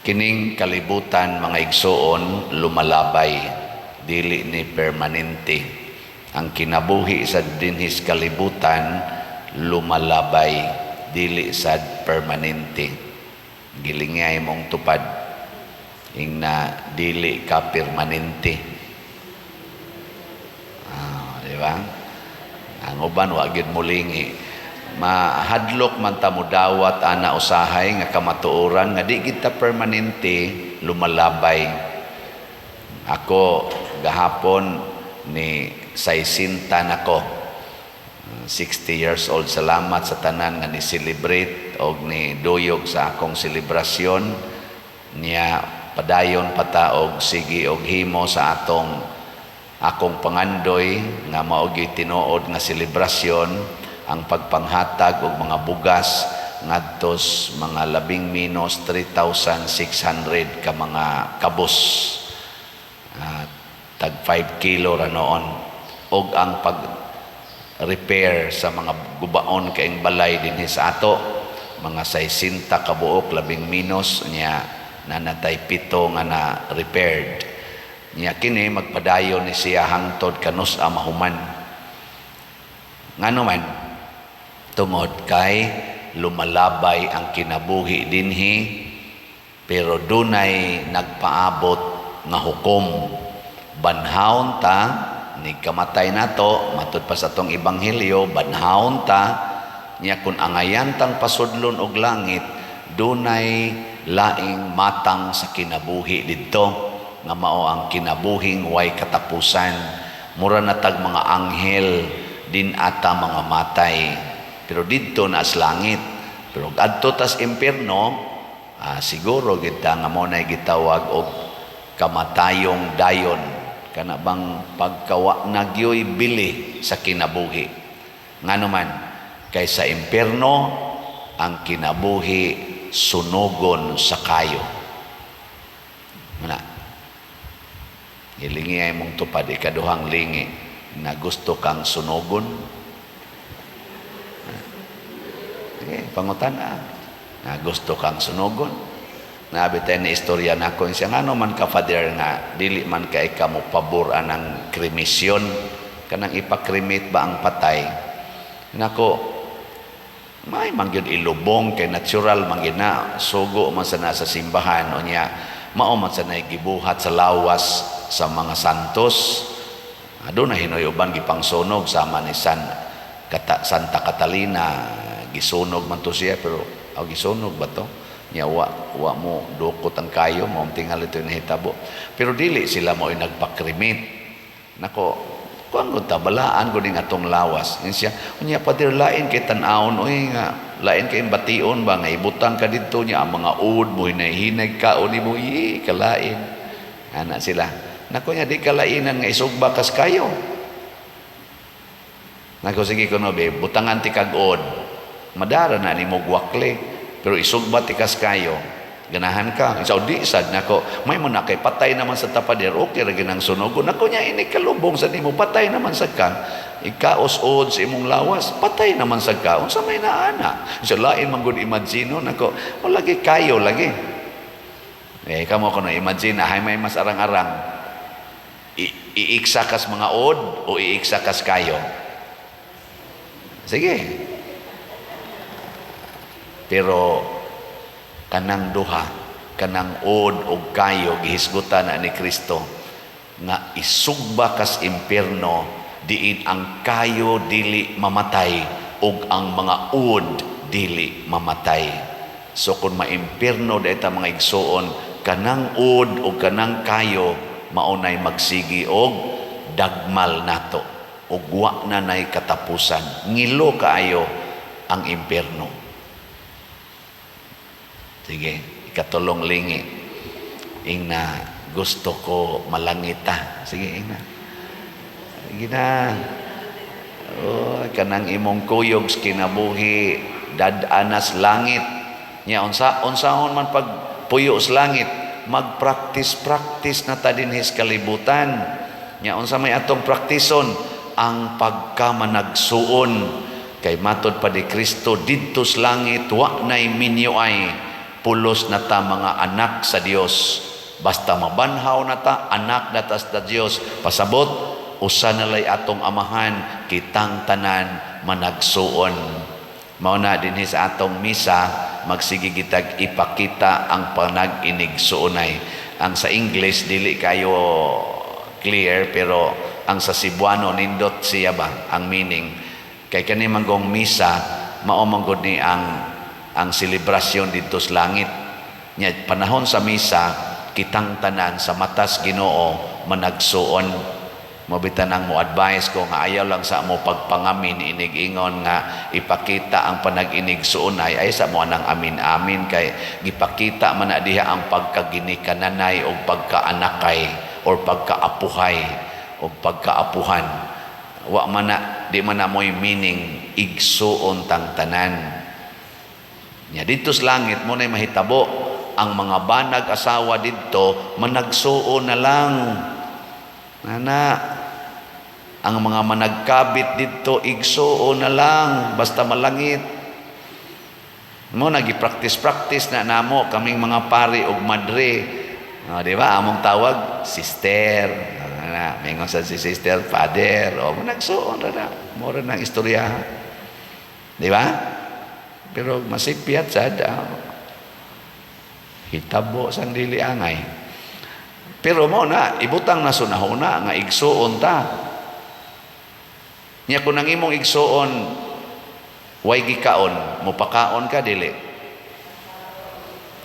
Kining kalibutan, mga igsuon, lumalabay, dili ni permanente. Ang kinabuhi sa dinhis kalibutan lumalabay, dili sad permanente. Gilingay mong tupad, ingna dili ka permanente. Ah, di ba? Ang uban wa gyud mulingi. Mahadlok man ta mudawat ana usahay nga kamatuoran nga di kita permanente, lumalabay. Ako gahapon ni 60 nako. 60 years old. Salamat sa tanan nga ni celebrate og ni duyog sa akong selebrasyon niya. Padayon pa ta og sige og himo sa atong akong pangandoy nga mao gyud tinuod nga selebrasyon, ang pagpanghatag og mga bugas ngadtos mga labing minos 3,600 ka mga kabus, tag 5 kilo ra noon, og ang pag repair sa mga gubaon kaing balay dinhi sa ato, mga 60 ka buok labing minos niya, nanatay pito nga na repaired niya. Kini magpadayon ni siya hangtod kanus-a mahuman. Ngano man? Tungod kay lumalabay ang kinabuhi dinhi, pero dunay nagpaabot nga hukom. Banhawon ta ni kamatay nato, matud pa sa atong ebanghelyo, banhawon ta niya. Kun angayan tang pasudlon og langit, dunay laing matang sa kinabuhi didto nga mao ang kinabuhing way katapusan. Mura na tag mga anghel din ata mga matay, pero didto na sa langit. Pero adto tas impierno, siguro kita nga mo na gitawag og kamatayong dayon, kana bang pagkawa nagyoy bili sa kinabuhi. Ngano man? Kay sa impierno ang kinabuhi sunugon sa kayo. Muna ilingi ay mong tupad, ikaduhang lingi, na gusto kang sunugon. Sige, pangutan na gusto kang sunugon. Nabi tayo ni istorya na ako siya, ngano man ka, Father, nga dili man kay ka mo pabor anang kremisyon, kanang ipa-cremate ba ang patay? Nako, may man gyud ilubong kay natural man gyud na, sugo man sa nasa simbahan. Unya mao man sa gibuhat sa lawas sa mga santos. Aduna hinoy uban gipangsunog, sama ni Santa Catalina, gisunog man to siya. Pero aw, gisunog ba to niya? Wa mo dukot ang kayo mo tingali ito nahitabo, pero dili sila mo nagpa-cremate. Nako, kuan gud ta, balaan gud ning atong lawas. Yun siya, unya, "Pader, lain kay tan-awon oy, nga lain kay bation ba nga ibutang ka didto niya ang mga uod mo hinay-hinay kaon nimo, i kalain." Ana sila. Nako nya, di kalainan nga isugba kas kayo. Nako, sige kuno be, butangan ti kag uod. Madara na nimo gwakli, pero isugba ti kas kayo. Ganahan ka? Sa di sad nako, may mo na kay patay naman sa tapader, okay ra ginang sunog. Nako nya, ini kalubong sa nimo, patay naman sa ka. Ikaos-od sa imong lawas, patay naman sa ka. Unsa may naana? Sa lain man gud imagine nako, wala lagi kayo lagi. Eh, kamo kuno imagine ay may mas arang-arang. Iiksa kas mga od o iiksa kas kayo? Sige. Pero kanang duha, kanang od og kayo, gihisgutan na ni Kristo nga isugba kas impierno diin ang kayo dili mamatay ug ang mga ud dili mamatay. So kung maimpierno ta, mga igsuon, kanang ud ug kanang kayo maunay magsigi og dagmal nato ug wa na nay katapusan. Ngilo kaayo ang impierno. Sige, ikatulong lingi. Ingna gusto ko malangita. Sige, ingna. Sige na. Oh, kanang imong kuyog sa kinabuhi dad-anas langit. Nya unsaon man pag puyo sa langit, magpractice practice na ta dinhi sa kalibutan. Nya unsa may atong praktison? Ang pagkamanagsuon. Kay matod pa di Kristo, didto sa langit wa nay minyo ay. Pulos na ta mga anak sa Dios. Basta mabanhaw na ta, anak na ta sa Dios. Pasabot, usa na lay atong amahan, kitang tanan managsuon. Mao na dinhi sa atong misa, magsige gitag ipakita ang panag-inigsuonay. Ang sa English dili kayo clear, pero ang sa Cebuano nindot siya ba ang meaning, kay kani manggong misa mao man gud ni ang selebrasyon didto sa langit. Nya panahon sa misa, kitang tanan sa matas Ginoo managsuon. Mao bitan ang mo advice ko nga ayaw lang sa mo pagpangamin inig-ingon nga ipakita ang panag-inigsuonay, ay sa mo anang amin-amin, kay gipakita man na diha ang pagkaginikananay o pagkaanakay or pagkaapuhay o pagkaapuhan. Wa man na, di man na mo'y meaning igsuon tang tanan. Nya didto sa langit mo na mahitabo ang mga banag asawa didto managsuon na lang. Nana, ang mga managkabit didto igsuon na lang basta malangit. Mo nagi-practice-practice na namo kaming mga pari ug madre. Oh, di ba? Among tawag sister. Na, mingon sa si sister, father. O managsuon ra na. Mura nang istorya. Di ba? Pero masipyat sad. Hitabo sang dili angay. Pero mo na, ibutang na sunahuna nga igsuon ta. Nya kung ang imong igsuon way gikaon, mopakaon ka, dili?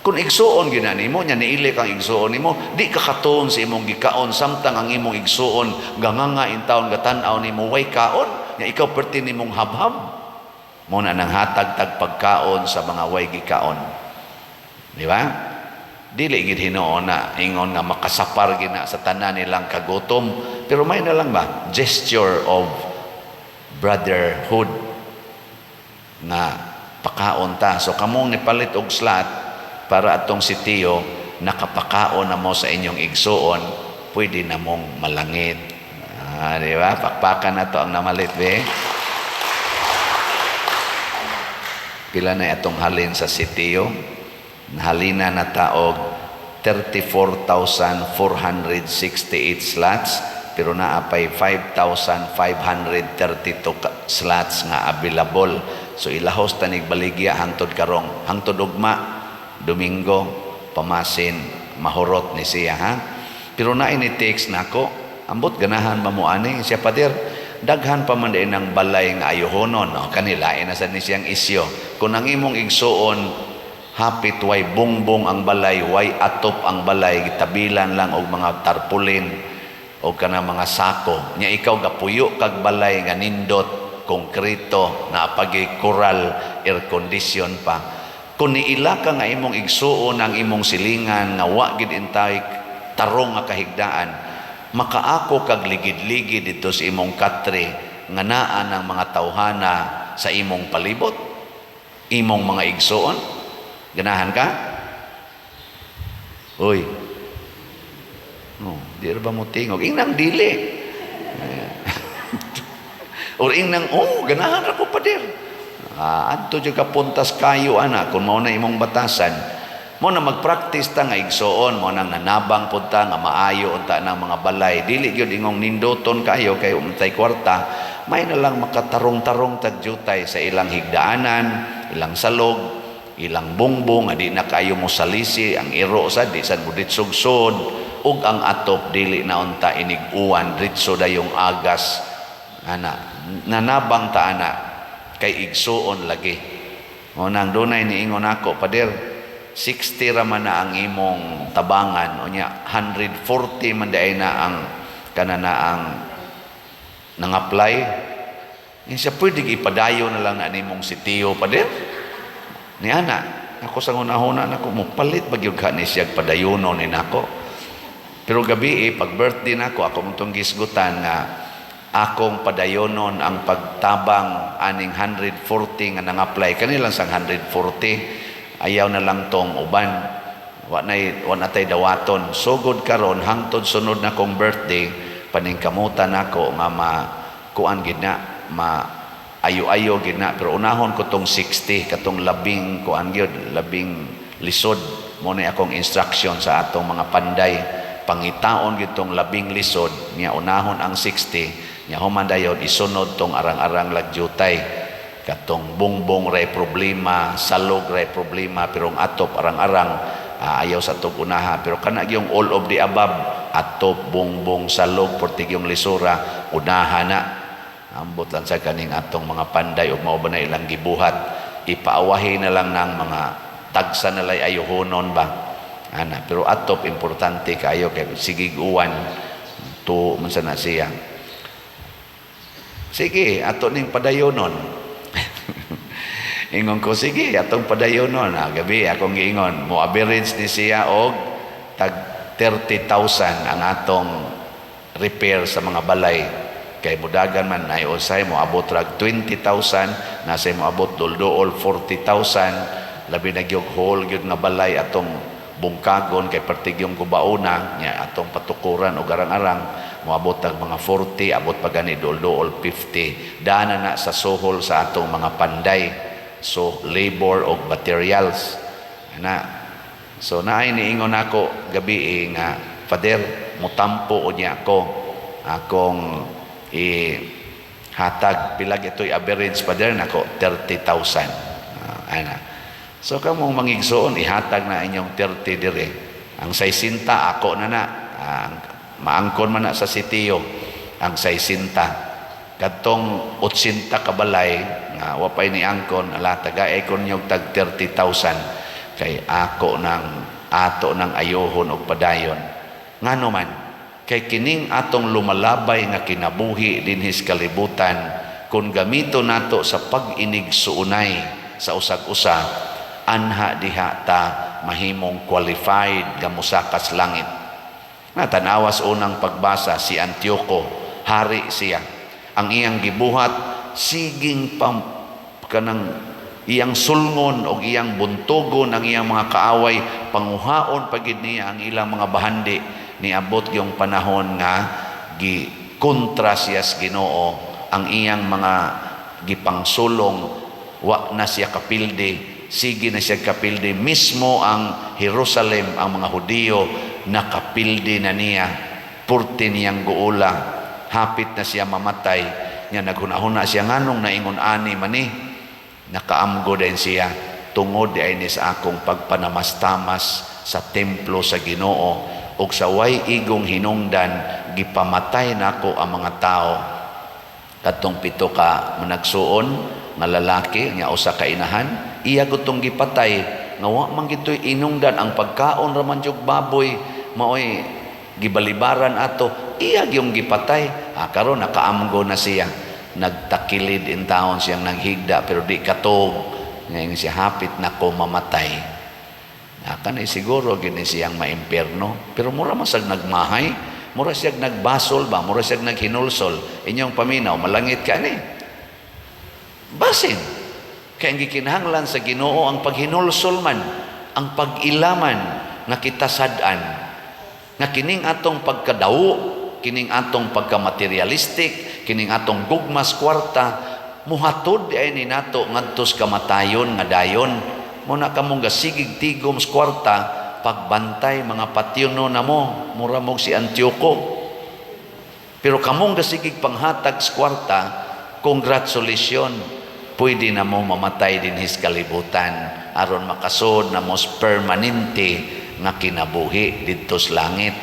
Kung igsuon gina nimo, nya niili kang igsuon nimo, di ka katuon sa imong gikaon samtang ang imong igsuon ganganga intawon, gatan-aw nimo way kaon, nya ikaw perti nimong habhab. Mo na nang hatag tag pagkaon sa mga way gikaon. Di ba? Dili gid hinuon na ingon nga makasapar gina sa tanan nilang kagutom, pero may na lang ba gesture of brotherhood nga pakaon ta. So kamong nipalit og slot para atong si Tio nakapakaon na mo sa inyong igsuon, pwede na mong malangit. Ah, di ba? Pakpakan na to ang namalit be. Pila na atong halin sa sitio? Nahalina na ta og 34,468 slots, pero naa pay 5,532 slots nga available. So ilahos tanig baligya hangtod karong, hangtod ugma Domingo, pamasin mahurot ni siya ha. Pero na ini text nako, ambot ganahan ba mo ani siya, "Pader, daghan pa man din ang balay nga ayohonon." No, kanila na sad ni siyang isyo. Kung ang imong igsuon hapit way bongbong ang balay, way atop ang balay, gitabilan lang og mga tarpaulin o kana mga sako. Nya ikaw gapuyo kag balay nga nindot, konkreto, naapagi koral, air condition pa. Kung niila ka nga imong igsuon ang imong silingan nga wa gid intay tarong nga kahigdaan, makaako kag ligid-ligid dito sa imong katre nga naa ng mga tawhana sa imong palibot, imong mga igsuon? Ganahan ka? Uy. No, di ra ba mo tingog? Ingnang dili. Or ingnang, "Oh, ganahan ra ko, pader." Ah, adto jud ka puntas kayo ana kung mao na imong batasan. Mo na magpractice ta nga igsuon, mo nang nanabang pud ta nga maayo unta ng mga balay. Dili gyud ingong nindoton kayo kay untay kwarta, may na lang makatarong-tarong tag jutay sa ilang higdaanan, ilang salog, ilang bongbong, di na kayo mo salisi, ang iro sa di sad mo ditsog-sod, ug ang atop dili na unta inig uwan, diretso dayong agas. Ana, nanabang ta ana kay igsuon lagi. O nang dunay niingon ako, "Pader, 60 ra man na ang imong tabangan, unya 140 man diay na ang kana na ang nang-apply." Siya, pwede ipadayo na lang na nimong si Tio, pader. Ni ana, ako sa hunahuna nako, mo palit ba gyud ka ni siya padayono ni nako. Pero gabi eh, pag birthday nako, ako mong tong gisgutan nga akong padayonon ang pagtabang aning 140 nga nang-apply, kanilang sang 140, ayaw na lang tong uban, wa na tay dawaton. Sugod karon hangtod sunod na kong birthday, paningkamutan nako nga ma kuan gid na, ma ayo-ayo gid na, pero unahon ko tong 60 katong labing kuan gyud, labing lisod. Mo ni akong instruction sa atong mga panday, pangitaon gitong labing lisod nya unahon ang 60 nya, human dayon isunod tong arang-arang lagyutay. Katong bungbong ray problema, salog ray problema, pero ang atop, arang-arang, ayaw sa tog unaha. Pero kana gyung all of the above, atop, bungbong, salog, portigyong lisura, unaha na. Ambot lang sa kaning atong mga panday ug mao ba na ilang gibuhat. Ipaawahi na lang ng mga tagsa na lay ayuhonon ba ana. Pero atop importante kayo kay sigig uwan to man sa na siya. Sige, ato ning padayonon. Ingon ko, sige, atong padayonon. Gabi akong giingon, mo average ni siya og tag 30,000 ang atong repair sa mga balay kay mudagan man ay usay mo abot rag 20,000, nasa mo abot dulduol 40,000, labi na gyud whole gyud nga balay atong bungkagon kay pertigyong gubaona nya atong patukuran og arang-arang, moabot tag mga 40, abot pa gani dulduol 50. Dana na sa suhol sa atong mga panday, so labor og materials na. So naay niingon ako gabi eh, nga, "Father, mutampo unya ako akong i hatag. Pila ito'y average, Father?" Nako, 30,000. Ana. So kamong mangigsuon, ihatag na inyong 30 dire. Ang 60 ako na na. Maangkon man na sa sitiyo ang 60. Kadtong 80 ka balay nga wa pay ni angkon, ala, taga kon nyog tag 30,000 kay ako nang ato nang ayohon og padayon. Ngano man kay kining atong lumalabay nga kinabuhi dinhi sa kalibutan, kung gamito nato sa pag-inig-suunay sa usag-usa, anha diha ta mahimong qualified nga mosakas langit. Na tanawas unang pagbasa, si Antioco, hari siya. Ang iyang gibuhat, siging pam, kanang iyang sulngon o iyang buntugon ang iyang mga kaaway, panguhaon pagid niya ang ilang mga bahandi. Niabot yung panahon nga gi kontra siya sa Ginoo, ang iyang mga gipangsulong wa na siya kapildi, sige na siya kapildi. Mismo ang Jerusalem, ang mga Hudiyo nakapildi na niya, purti niyang guula. Hapit na siya mamatay nya, naghuna-huna siya, "Nganong naingon ani mani?" Nakaamgo din siya, "Tungod di ay ni sa akong pagpanamastamas sa templo sa Ginoo ug sa way igong hinungdan gipamatay nako ang mga tao." Katong pito ka managsuon nga lalaki nga usa ka inahan, iya gutong gipatay nga wa man gitoy inungdan. Ang pagkaon ra man jug baboy maoy gibalibaran ato, iya gyung gipatay. Karon nakaamgo na siya, nagtakilid in taon siyang naghigda pero di katog. Ngayon siya, "Hapit na ko mamatay." Kanay siguro gini siyang maimpierno, pero mura man sag nagmahay, mura siyag nagbasol ba, mura siyag naghinulsol. Inyong paminaw, malangit ka ni. Basin kay ang gikinahanglan sa Ginoo ang paghinulsol man, ang pag-ilaman nga kita sad-an nga kining atong pagkadawo, kining atong pagka-materialistic, kining atong gugmas kwarta, muhatod di ay ni nato ngadto sa kamatayon nga dayon. Mo na kamong gasigig tigom sa kwarta, pagbantay mga patyono na mo, mura mo si Antioco. Pero kamong gasigig panghatag sa kwarta, congratulations, pwede na mo mamatay din his kalibutan aron makasod na mos permanente nga kinabuhi didto sa langit.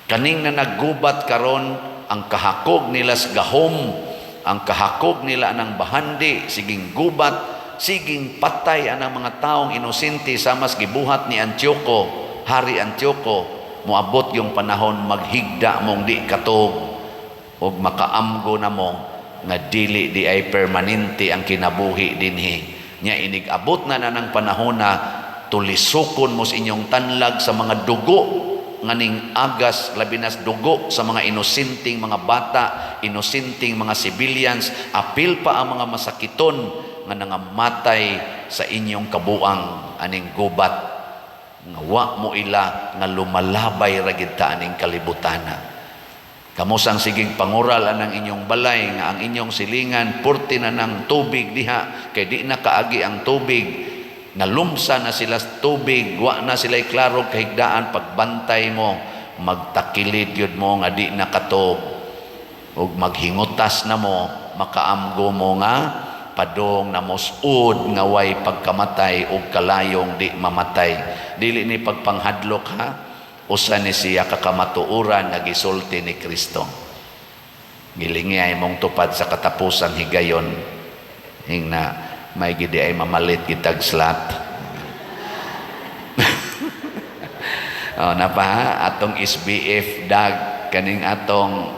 Kaning na naggubat karon, ang kahakog nila sa gahom, ang kahakog nila ng bahandi, siging gubat, siging patay ang mga taong inosente samas gibuhat ni Antioco, Hari Antioco. Moabot yung panahon maghigda mong di katog ug makaamgo na mo nga dili di ay permanente ang kinabuhi dinhi. Nya inig abot na na ng panahon na tulisokon mo sa inyong tanlag sa mga dugo nganing agas, labi nas dugo sa mga inosenteng mga bata, inosenteng mga civilians, apil pa ang mga masakiton nga nangamatay sa inyong kabuang aning gubat nga wa mo ila nga lumalabay ra gid ta aning kalibutana. Kamo sang siging pangural anang inyong balay nga ang inyong silingan purti na ng tubig diha kay di na kaagi ang tubig. Nalumsa na sila sa tubig, wa na sila klaro kahigdaan. Pagbantay mo, magtakilid yun mo nga di nakatog ug maghingutas na mo, makaamgo mo nga padong na mosud nga way pagkamatay ug kalayong di mamatay. Dili ni pagpanghadlok ha, usa ni siya ka kamatuoran nga gisulti ni Kristo. Gilingi ay mong tupad sa katapusang higayon, hingna may gidi ay mamalit kitag slot. Oh, napa ha? Atong SBF dag kaning atong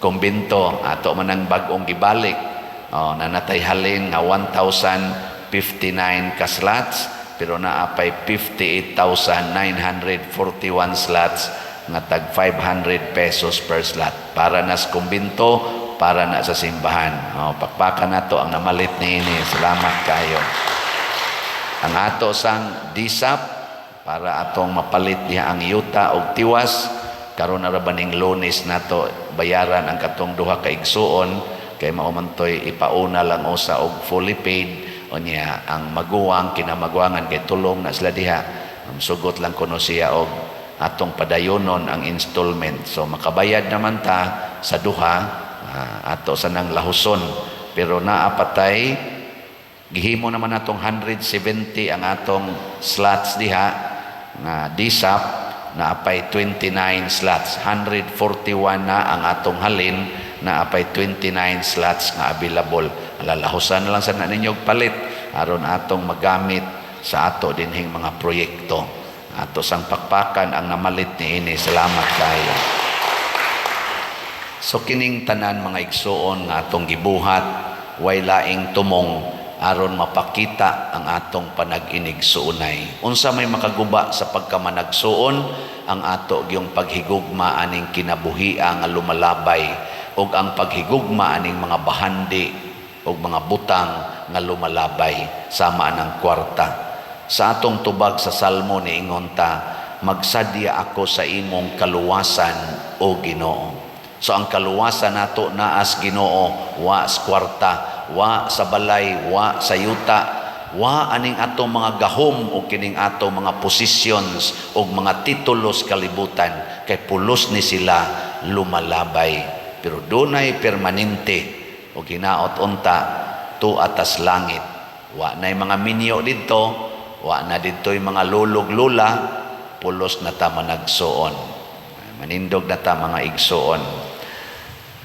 kumbento, ato man ang bag-ong gibalik. Oh, nanatay halin nga 1,059 ka slots, pero naa pay 58,941 slots nga tag 500 pesos per slot para na sa kumbento, para na sa simbahan. Oh, pakpakan nato ang namalit niini. Salamat kayo. Ang ato sang DSAP para atong mapalit diha ang yuta og tiwas karon na ra baning Lunes nato bayaran ang katong duha ka igsuon, kay mao man toy ipauna lang usa og fully paid. Unya ang maguwang, kinamaguwangan kay tulong na sila diha. Sugot lang kuno siya og atong padayonon ang installment, so makabayad naman ta sa duha. Ato sa nang lahuson, pero naa patay gihimo naman atong 170 ang atong slots diha nga DSAP, naapay 29 slots. 141 na ang atong halin, naapay 29 slots nga available. Lalahusan na lang sa ninyo og palit aron atong magamit sa ato dinhing mga proyekto. Ato sang pakpakan ang namalit niini. Salamat kayo. So kining tanan, mga igsuon, nga atong gibuhat, way laing tumong aron mapakita ang atong panag-inigsuonay. Unsa may makaguba sa pagkamanagsuon? Ang ato gyung paghigugma aning kinabuhia nga lumalabay ug ang paghigugma aning mga bahandi ug mga butang nga lumalabay sama anang kwarta. Sa atong tubag sa Salmo, niingon ta, "Magsadya ako sa imong kaluwasan, o Ginoo." So ang kaluwasan nato naas Ginoo, wa sa kwarta, wa sa balay, wa sa yuta, wa aning atong mga gahom o kining atong mga positions o mga titulos kalibutan, kay pulos ni sila lumalabay. Pero dunay permanente o ginaot unta tu atas langit. Wa na'y mga minyo didto, wa na didto'y mga lulog lula, pulos na ta managsuon. Manindog na ta, mga igsuon.